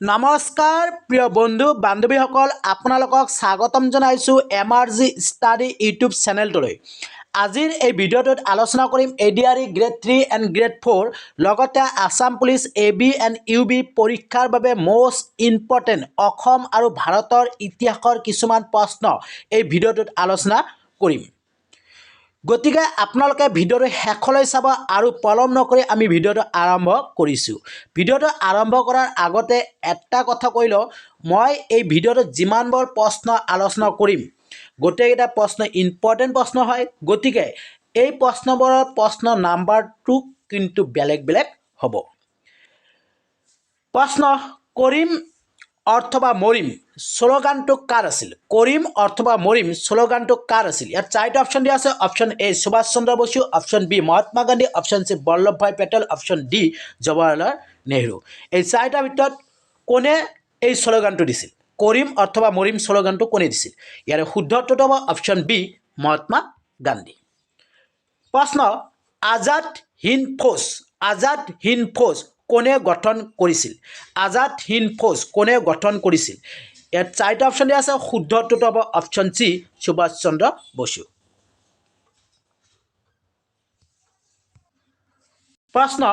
নমস্কাৰ প্ৰিয় বন্ধু বান্ধৱীসকল, আপোনালোকক স্বাগতম জনাইছোঁ M R G study YouTube চেনেলটোলৈ। আজিৰ এই ভিডিঅ'টোত আলোচনা কৰিম A D R E grade 3 and grade 4, লগতে Assam police A B and U B পৰীক্ষাৰ বাবে মষ্ট ইম্পৰ্টেণ্ট অসম আৰু ভাৰতৰ ইতিহাসৰ কিছুমান প্ৰশ্ন এই ভিডিঅ'টোত আলোচনা কৰিম। গতিকে আপোনালোকে ভিডিঅ'টো শেষলৈ চাব আৰু পলম নকৰি আমি ভিডিঅ'টো আৰম্ভ কৰিছোঁ। ভিডিঅ'টো আৰম্ভ কৰাৰ আগতে এটা কথা কৈ লওঁ, মই এই ভিডিঅ'টোত যিমানবোৰ প্ৰশ্ন আলোচনা কৰিম গোটেইকেইটা প্ৰশ্ন ইম্পৰ্টেণ্ট প্ৰশ্ন হয়। গতিকে এই প্ৰশ্নবোৰৰ প্ৰশ্ন নাম্বাৰটো কিন্তু বেলেগ বেলেগ হ'ব। প্ৰশ্ন, কৰিম অথবা মৰিম শ্লোগানটো কাৰ আছিল? কৰিম অথবা মৰিম শ্লোগানটো কাৰ আছিল? ইয়াত চাৰিটা অপশ্যন দিয়া আছে। Option A Subhash Chandra Bose, option B Mahatma Gandhi, option C Vallabhbhai Patel, option D Jawaharlal Nehru. এই চাৰিটাৰ ভিতৰত কোনে এই শ্লোগানটো দিছিল? কৰিম অথবা মৰিম শ্লোগানটো কোনে দিছিল? ইয়াৰে শুদ্ধ উত্তৰটো হ'ব অপশ্যন বি মহাত্মা গান্ধী। প্ৰশ্ন, আজাদ হিন্দ ফৌজ, আজাদ হিন্দ ফৌজ কোনে গঠন কৰিছিল? আজাদ হিন্দ ফৌজ কোনে গঠন কৰিছিল? ইয়াত চাৰিটা অপশ্যন দিয়া আছে। শুদ্ধ উত্তৰটো হ'ব অপশ্যন চি সুভাষ চন্দ্ৰ বসু। প্ৰশ্ন,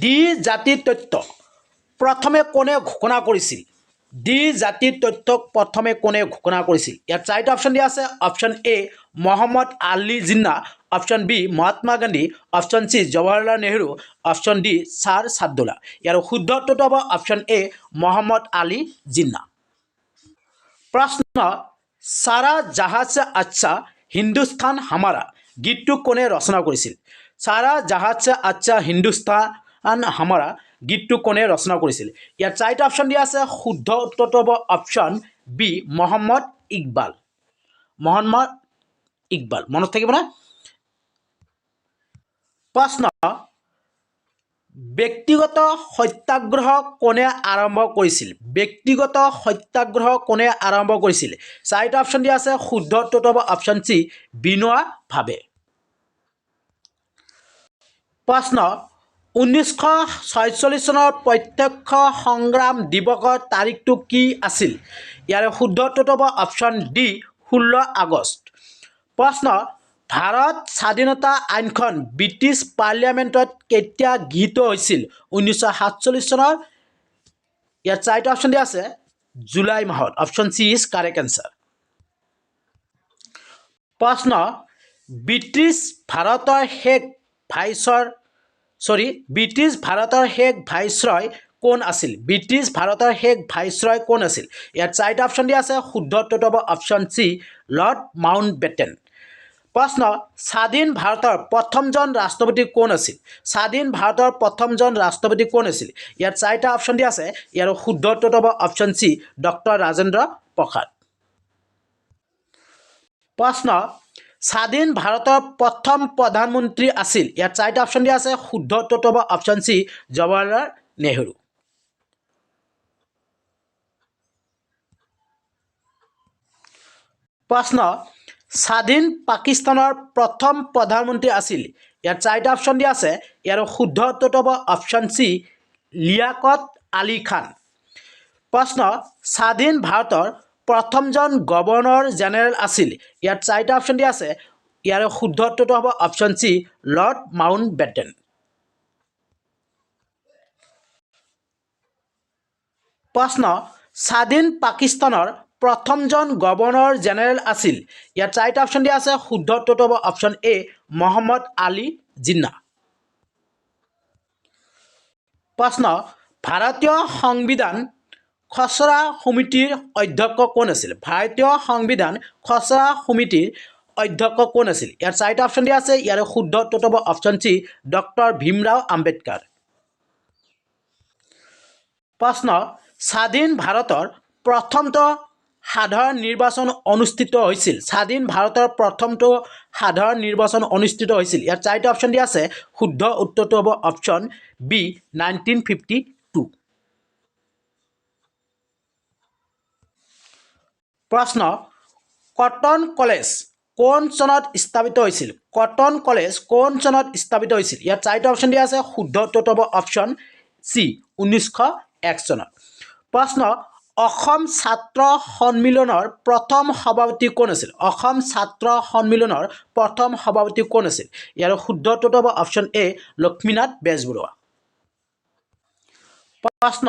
দ্বি জাতি তত্ত্ব প্ৰথমে কোনে ঘোষণা কৰিছিল? দ্বি জাতি তত্ত্বক প্ৰথমে কোনে ঘোষণা কৰিছিল? ইয়াত চাৰিটা অপশ্যন দিয়া আছে। Option A Mohammad Ali Jinnah, option B Mahatma Gandhi, option C Jawaharlal Nehru, option D sir Saadulla. ইয়াৰ শুদ্ধ উত্তৰটো হ'ব অপশ্যন এ মহম্মদ আলী জিন্না। প্ৰশ্ন, সাৰা জাহাঁ চে আচ্ছা হিন্দুস্তান হামাৰা গীতটো কোনে ৰচনা কৰিছিল? সাৰা জাহাঁ চে আচ্ছা হিন্দুস্তান হামাৰা গীতটো কোনে ৰচনা কৰিছিল? ইয়াত চাৰিটা অপশ্যন দিয়া আছে। শুদ্ধ উত্তৰটো হ'ব অপশ্যন বি মহম্মদ ইকবাল। মহম্মদ ইকবাল মনত থাকিব না? প্ৰশ্ন, ব্যক্তিগত সত্যাগ্ৰহ কোনে আৰম্ভ কৰিছিল? ব্যক্তিগত সত্যাগ্ৰহ কোনে আৰম্ভ কৰিছিল? চাৰিটা অপশ্যন দিয়া আছে। শুদ্ধ উত্তৰটো হ'ব অপশ্যন চি বিনোৱা ভাবে। প্ৰশ্ন, 1946 চনৰ প্ৰত্যক্ষ সংগ্ৰাম দিৱসৰ তাৰিখটো কি আছিল? ইয়াৰে শুদ্ধ উত্তৰটো হ'ব অপশ্যন ডি 16 আগষ্ট। প্ৰশ্ন, ভাৰত স্বাধীনতা আইনখন ব্ৰিটিছ পাৰ্লিয়ামেণ্টত কেতিয়া গৃহীত হৈছিল? 1947 চনৰ, ইয়াত চাৰিটা অপশ্যন দিয়া আছে, জুলাই মাহত। Option C is correct answer. প্ৰশ্ন, ব্ৰিটিছ ভাৰতৰ শেষ ভাইচৰ চৰি ব্ৰিটিছ ভাৰতৰ শেষ ভাইচৰয় কোন আছিল? ব্ৰিটিছ ভাৰতৰ শেষ ভাইচৰয় কোন আছিল? ইয়াত চাৰিটা অপশ্যন দিয়া আছে। শুদ্ধ উত্তৰটো হ'ব option C lord mount বেটেন। প্ৰশ্ন, স্বাধীন ভাৰতৰ প্ৰথমজন ৰাষ্ট্ৰপতি কোন আছিল? স্বাধীন ভাৰতৰ প্ৰথমজন ৰাষ্ট্ৰপতি কোন আছিল? ইয়াত চাৰিটা অপশ্যন দিয়া আছে। ইয়াৰ শুদ্ধ উত্তৰটো হ'ব option C doctor Rajendra Prasad. প্ৰশ্ন, স্বাধীন ভাৰতৰ প্ৰথম প্ৰধানমন্ত্ৰী আছিল? ইয়াত চাৰিটা অপশ্যন দিয়া আছে। শুদ্ধ উত্তৰটো হ'ব অপশ্যন চি জৱাহৰলাল নেহৰু। প্ৰশ্ন, স্বাধীন পাকিস্তানৰ প্ৰথম প্ৰধানমন্ত্ৰী আছিল? ইয়াত চাৰিটা অপশ্যন দিয়া আছে। ইয়াৰ শুদ্ধ উত্তৰটো হ'ব অপশ্যন চি লিয়াকত আলী খান। প্ৰশ্ন, স্বাধীন ভাৰতৰ প্ৰথমজন গভৰ্ণৰ জেনেৰেল আছিল? ইয়াত চাৰিটা অপশ্যন দিয়া আছে। ইয়াৰ শুদ্ধ উত্তৰটো হ'ব option C lord mount বেটেন। প্ৰশ্ন, স্বাধীন পাকিস্তানৰ প্ৰথমজন গভৰ্ণৰ জেনেৰেল আছিল? ইয়াত চাৰিটা অপশ্যন দিয়া আছে। শুদ্ধ উত্তৰটো হ'ব অপশ্যন এ মহম্মদ আলী জিন্না। প্ৰশ্ন, ভাৰতীয় সংবিধান খচৰা সমিতিৰ অধ্যক্ষ কোন আছিল? ভাৰতীয় সংবিধান খচৰা সমিতিৰ অধ্যক্ষ কোন আছিল? ইয়াত চাৰিটা অপশ্যন দিয়া আছে। ইয়াৰ শুদ্ধ উত্তৰটো হ'ব option C doctor Bhimrao Ambedkar. প্ৰশ্ন, স্বাধীন ভাৰতৰ প্ৰথমটো সাধাৰণ নিৰ্বাচন অনুষ্ঠিত হৈছিল? স্বাধীন ভাৰতৰ প্ৰথমটো সাধাৰণ নিৰ্বাচন অনুষ্ঠিত হৈছিল? ইয়াত চাৰিটা অপশ্যন দিয়া আছে। শুদ্ধ উত্তৰটো হ'ব অপশ্যন বি 1952। প্ৰশ্ন, কটন কলেজ কোন চনত স্থাপিত হৈছিল? কটন কলেজ কোন চনত স্থাপিত হৈছিল? ইয়াত চাৰিটা অপশ্যন দিয়া আছে। শুদ্ধ উত্তৰটো হ'ব অপশ্যন চি 1901। এক চনত। প্ৰশ্ন, অসম ছাত্ৰ সন্মিলনৰ প্ৰথম সভাপতি কোন আছিল? অসম ছাত্ৰ সন্মিলনৰ প্ৰথম সভাপতি কোন আছিল? ইয়াৰ শুদ্ধ উত্তৰটো হ'ব অপশ্যন এ লক্ষ্মীনাথ বেজবৰুৱা। প্ৰশ্ন,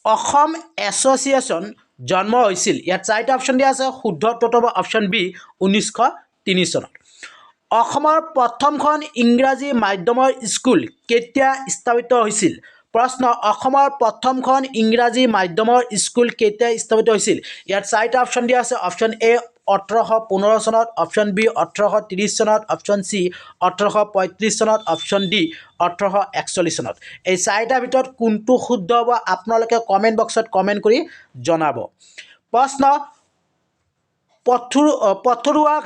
অসম এছ'চিয়েশ্যন জন্ম হৈছিল? ইয়াত চাৰিটা অপশ্যন দিয়া আছে, শুদ্ধ উত্তৰটো হ'ব অপশ্যন বি 1903 চনত। অসমৰ প্ৰথমখন ইংৰাজী মাধ্যমৰ স্কুল কেতিয়া স্থাপিত হৈছিল? প্ৰশ্ন, অসমৰ প্ৰথমখন ইংৰাজী মাধ্যমৰ স্কুল কেতিয়া স্থাপিত হৈছিল? ইয়াত চাৰিটা অপশ্যন দিয়া আছে, অপশ্যন এ 1815 চনত, অপশ্যন বি 1830 চনত, অপশ্যন চি 1835 চনত, অপশ্যন ডি 1841 চনত। এই চাৰিটাৰ ভিতৰত কোনটো শুদ্ধ হ'ব আপোনালোকে কমেণ্ট বক্সত কমেণ্ট কৰি জনাব। প্ৰশ্ন, পথৰুৱা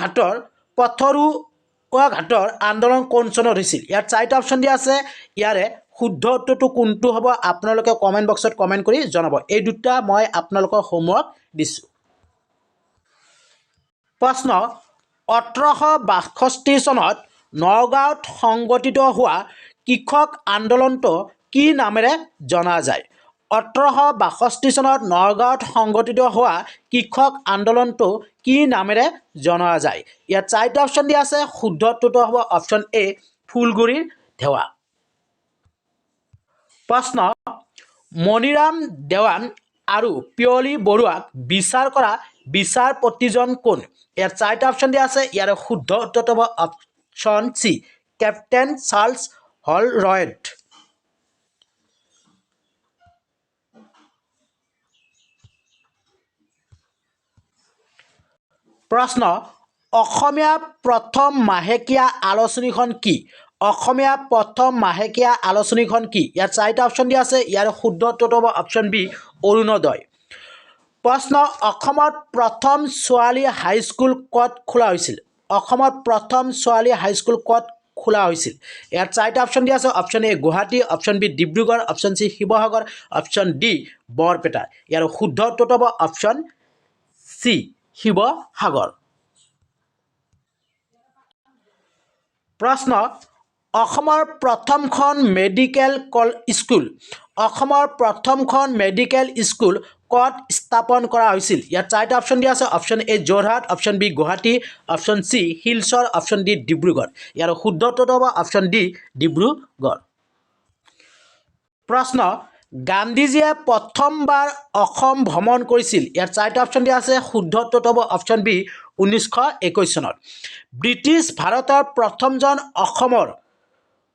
ঘাটৰ আন্দোলন কোন চনত হৈছিল? ইয়াত চাৰিটা অপশ্যন দিয়া আছে, ইয়াৰে শুদ্ধ উত্তৰটো কোনটো হ'ব আপোনালোকে কমেণ্ট বক্সত কমেণ্ট কৰি জনাব। এই দুটা মই আপোনালোকৰ হোমৱৰ্ক দিছোঁ। প্ৰশ্ন, 1862 চনত নগাঁৱত সংগঠিত হোৱা কৃষক আন্দোলনটো কি নামেৰে জনা যায়? 1862 চনত নগাঁৱত সংগঠিত হোৱা কৃষক আন্দোলনটো কি নামেৰে জনা যায়? ইয়াত চাৰিটা অপশ্যন দিয়া আছে, শুদ্ধ উত্তৰটো হ'ব অপশ্যন এ ফুলগুৰিৰ ধেৱা। প্ৰশ্ন, মণিৰাম দেৱান আৰু পিয়লি বৰুৱাক বিচাৰ কৰা বিচাৰপতিজন কোন? ইয়াত চাৰিটা অপশ্যন দিয়া আছে, ইয়াৰ শুদ্ধ উত্তৰটো হ'ব option C captain Charles Holroyd. প্ৰশ্ন, অসমীয়া প্ৰথম মাহেকীয়া আলোচনীখন কি? অসমীয়া প্ৰথম মাহেকীয়া আলোচনীখন কি? ইয়াত চাৰিটা অপশ্যন দিয়া আছে, ইয়াৰ শুদ্ধ উত্তৰটো হ'ব অপশ্যন বি অৰুণোদয়। প্ৰশ্ন, অসমত প্ৰথম ছোৱালী হাইস্কুল ক'ত খোলা হৈছিল? অসমত প্ৰথম ছোৱালী হাইস্কুল ক'ত খোলা হৈছিল? ইয়াত চাৰিটা অপশ্যন দিয়া আছে, option A Guwahati, option B Dibrugarh, option C Sivasagar, option D Barpeta. ইয়াৰ শুদ্ধ উত্তৰটো হ'ব অপশ্যন চি শিৱসাগৰ। প্ৰশ্ন, অসমৰ প্ৰথমখন মেডিকেল স্কুল, অসমৰ প্ৰথমখন মেডিকেল স্কুল ক'ত স্থাপন কৰা হৈছিল? ইয়াত চাৰিটা অপশ্যন দিয়া আছে, option A Jorhat, option B Guwahati, option C Silchar, option D Dibrugarh. ইয়াৰ শুদ্ধ উত্তৰটো হ'ব অপশ্যন ডি ডিব্ৰুগড়। প্ৰশ্ন, গান্ধীজীয়ে প্ৰথমবাৰ অসম ভ্ৰমণ কৰিছিল? ইয়াত চাৰিটা অপশ্যন দিয়া আছে, শুদ্ধ উত্তৰটো হ'ব অপশ্যন বি 1921 চনত। ব্ৰিটিছ ভাৰতৰ প্ৰথমজন অসমৰ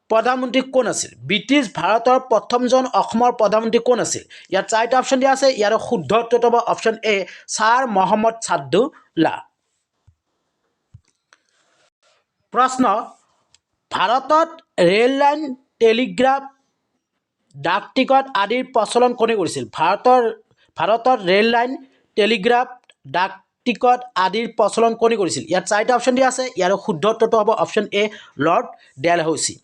প্ৰধানমন্ত্ৰী কোন আছিল? ব্ৰিটিছ ভাৰতৰ প্ৰথমজন অসমৰ প্ৰধানমন্ত্ৰী কোন আছিল? ইয়াত চাৰিটা অপশ্যন দিয়া আছে, ইয়াৰ শুদ্ধ উত্তৰটো হ'ব অপশ্যন এ ছাৰ মহম্মদ ছাদুল্লাহ। প্ৰশ্ন, ভাৰতত ৰেল লাইন, টেলিগ্ৰাফ, ডাক টিকট আদিৰ প্ৰচলন কোনে কৰিছিল? ভাৰতত ৰেল লাইন, টেলিগ্ৰাফ, ডাক টিকট আদিৰ প্ৰচলন কোনে কৰিছিল? ইয়াত চাৰিটা অপশ্যন দিয়া আছে, ইয়াৰ শুদ্ধ উত্তৰটো হ'ব অপশ্যন এ লৰ্ড ডেলহাউচি।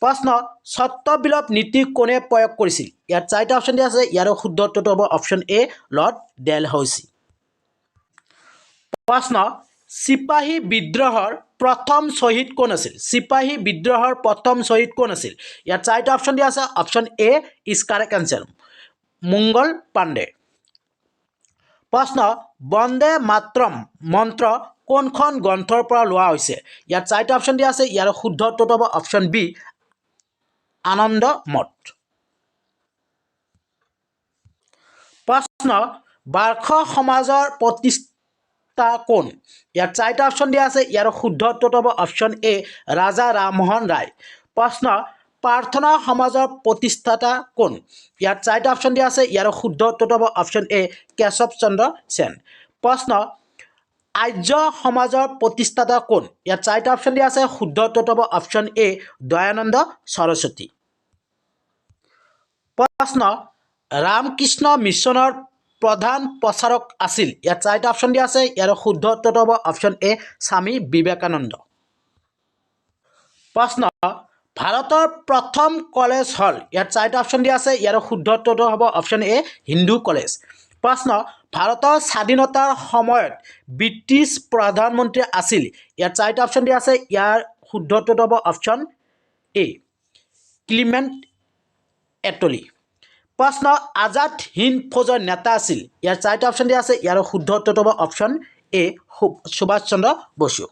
প্ৰশ্ন, স্বত্ববিলোপ নীতি কোনে প্ৰয়োগ কৰিছিল? ইয়াত চাৰিটা অপশ্যন দিয়া আছে, ইয়াৰ শুদ্ধ উত্তৰটো হ'ব অপশ্যন এ লৰ্ড ডেলহাউচি। প্ৰশ্ন, চিপাহী বিদ্ৰোহৰ প্ৰথম শ্বহীদ কোন আছিল? চিপাহী বিদ্ৰোহৰ প্ৰথম শ্বহীদ কোন আছিল? ইয়াত চাৰিটা অপশ্যন দিয়া আছে, option A is correct answer Mangal Pandey. প্ৰশ্ন, বন্দে মাতৰম মন্ত্ৰ কোনখন গ্ৰন্থৰ পৰা লোৱা হৈছে? ইয়াত চাৰিটা অপশ্যন দিয়া আছে, ইয়াৰ শুদ্ধ উত্তৰটো হ'ব অপশ্যন বি আনন্দ মঠ। প্ৰশ্ন, বাৰ্ষ সমাজৰ প্ৰতিষ্ঠা কোন? ইয়াত চাৰিটা অপশ্যন দিয়া আছে, ইয়াৰ শুদ্ধ উত্তৰটো হ'ব অপশ্যন এ ৰাজা ৰামমোহন ৰায়। প্ৰশ্ন, প্ৰাৰ্থনা সমাজৰ প্ৰতিষ্ঠাতা কোন? ইয়াত চাৰিটা অপশ্যন দিয়া আছে, ইয়াৰ শুদ্ধ উত্তৰটো হ'ব অপশ্যন এ কেশৱ চন্দ্ৰ সেন। প্ৰশ্ন, আৰ্য সমাজৰ প্ৰতিষ্ঠাতা কোন? ইয়াত চাৰিটা অপশ্যন দিয়া আছে, শুদ্ধ উত্তৰটো হ'ব অপশ্যন এ দয়ানন্দ সৰস্বতী। প্ৰশ্ন, ৰামকৃষ্ণ মিছনৰ প্ৰধান প্ৰচাৰক আছিল? ইয়াত চাৰিটা অপশ্যন দিয়া আছে, ইয়াৰ শুদ্ধ উত্তৰটো হ'ব অপশ্যন এ স্বামী বিবেকানন্দ। প্ৰশ্ন, ভাৰতৰ প্ৰথম কলেজ হ'ল? ইয়াত চাৰিটা অপশ্যন দিয়া আছে, ইয়াৰ শুদ্ধ উত্তৰটো হ'ব অপশ্যন এ হিন্দু কলেজ। প্ৰশ্ন, ভাৰতৰ স্বাধীনতাৰ সময়ত ব্ৰিটিছ প্ৰধানমন্ত্ৰী আছিল? ইয়াত চাৰিটা অপশ্যন দিয়া আছে, ইয়াৰ শুদ্ধ উত্তৰটো হ'ব অপশ্যন এ ক্লিমেণ্ট এটলি। প্ৰশ্ন, আজাদ হিন্দ ফৌজৰ নেতা আছিল? ইয়াৰ চাৰিটা অপশ্যন দিয়া আছে। ইয়াৰ শুদ্ধ উত্তৰটো হ'ব অপশ্যন এ, সুভাষ চন্দ্ৰ বসু।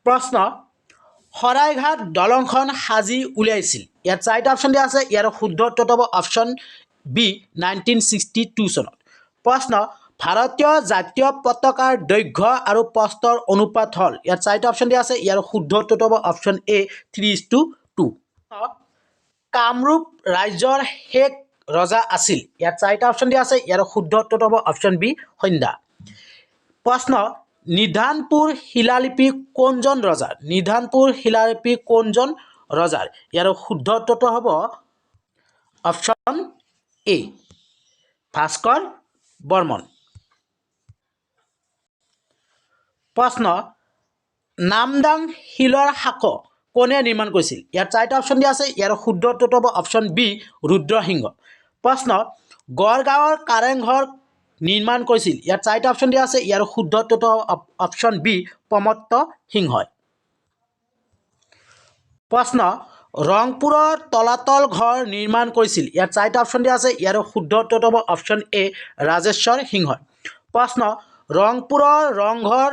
প্ৰশ্ন, শৰাইঘাট দলংখন সাজি উলিয়াইছিল? ইয়াত চাৰিটা অপশ্যন দিয়া আছে। ইয়াৰ শুদ্ধ উত্তৰটো হ'ব অপশ্যন বি, 1962 চনত। প্ৰশ্ন, ভাৰতীয় জাতীয় পতাকাৰ দৈৰ্ঘ্য আৰু প্ৰস্থৰ অনুপাত হ'ল? ইয়াত চাৰিটা অপশ্যন দিয়া আছে। ইয়াৰ শুদ্ধ উত্তৰটো হ'ব অপশ্যন এ, 3:2। কামৰূপ ৰাজ্যৰ শেষ ৰজা আছিল? ইয়াত চাৰিটা অপশ্যন দিয়া আছে। ইয়াৰ শুদ্ধ উত্তৰটো হ'ব অপশ্যন বি, সন্ধ্যা। প্ৰশ্ন, নিধানপুৰ শিলালিপি কোনজন ৰজাৰ? নিধানপুৰ শিলালিপি কোনজন ৰজাৰ? ইয়াৰ শুদ্ধ উত্তৰটো হ'ব অপশ্যন এ, ভাস্কৰ বৰ্মন। প্ৰশ্ন, নামদাং শিলৰ সাঁকো কোনে নিৰ্মাণ কৰিছিল? ইয়াত চাৰিটা অপশ্যন দিয়া আছে। ইয়াৰ শুদ্ধ উত্তৰটো হ'ব অপশ্যন বি, ৰুদ্ৰসিংহ। প্ৰশ্ন, গড়গাঁৱৰ কাৰেংঘৰ নিৰ্মাণ কৰিছিল? ইয়াত চাৰিটা অপশ্যন দিয়া আছে। ইয়াৰ শুদ্ধ উত্তৰটো হ'ব অপশ্যন বি, প্ৰমত্ত সিংহই। প্ৰশ্ন, ৰংপুৰৰ তলাতল ঘৰ নিৰ্মাণ কৰিছিল? ইয়াত চাৰিটা অপশ্যন দিয়া আছে। ইয়াৰ শুদ্ধ উত্তৰটো হ'ব অপশ্যন এ, ৰাজেশ্বৰ সিংহই। প্ৰশ্ন, ৰংপুৰৰ ৰংঘৰ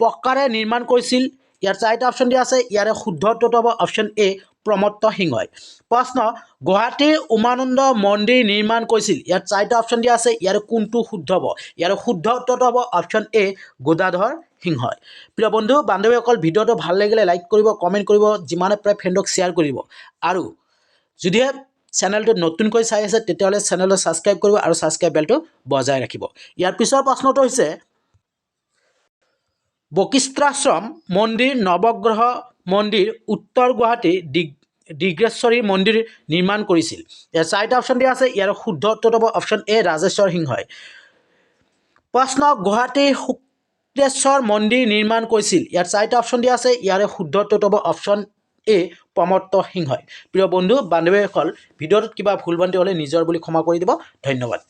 পকাৰে নিৰ্মাণ কৰিছিল? ইয়াৰ চাৰিটা অপশ্যন দিয়া আছে। ইয়াৰে শুদ্ধ উত্তৰটো হ'ব অপশ্যন এ, প্ৰমত্ত সিংহই। প্ৰশ্ন, গুৱাহাটীৰ উমানন্দ মন্দিৰ নিৰ্মাণ কৰিছিল? ইয়াত চাৰিটা অপশ্যন দিয়া আছে। ইয়াৰ কোনটো শুদ্ধ হ'ব? ইয়াৰ শুদ্ধ উত্তৰটো হ'ব অপশ্যন এ, গদাধৰ সিংহই। প্ৰিয় বন্ধু বান্ধৱীসকল, ভিডিঅ'টো ভাল লাগিলে লাইক কৰিব, কমেণ্ট কৰিব, যিমানে পাৰে ফ্ৰেণ্ডক শ্বেয়াৰ কৰিব আৰু যদিহে চেনেলটো নতুনকৈ চাই আছে, তেতিয়াহ'লে চেনেলটো ছাবস্ক্ৰাইব কৰিব আৰু ছাবস্ক্ৰাইব বেলটো বজাই ৰাখিব। ইয়াৰ পিছৰ প্ৰশ্নটো হৈছে, বশিষ্ঠাশ্ৰম মন্দিৰ, নৱগ্ৰহ মন্দিৰ, উত্তৰ গুৱাহাটী দীৰ্ঘেশ্বৰী মন্দিৰ নিৰ্মাণ কৰিছিল? ইয়াৰ চাৰিটা অপশ্যন দিয়া আছে। ইয়াৰ শুদ্ধ উত্তৰটো হ'ব অপশ্যন এ, ৰাজেশ্বৰ সিংহই। প্ৰশ্ন, গুৱাহাটীৰ শুক্ৰেশ্বৰ মন্দিৰ নিৰ্মাণ কৰিছিল? ইয়াৰ চাৰিটা অপশ্যন দিয়া আছে। ইয়াৰে শুদ্ধ উত্তৰটো হ'ব অপশ্যন এ, প্ৰমত্ত সিংহই। প্ৰিয় বন্ধু বান্ধৱীসকল, ভিডিঅ'টোত কিবা ভুল ভ্ৰান্তি হ'লে নিজৰ বুলি ক্ষমা কৰি দিব। ধন্যবাদ।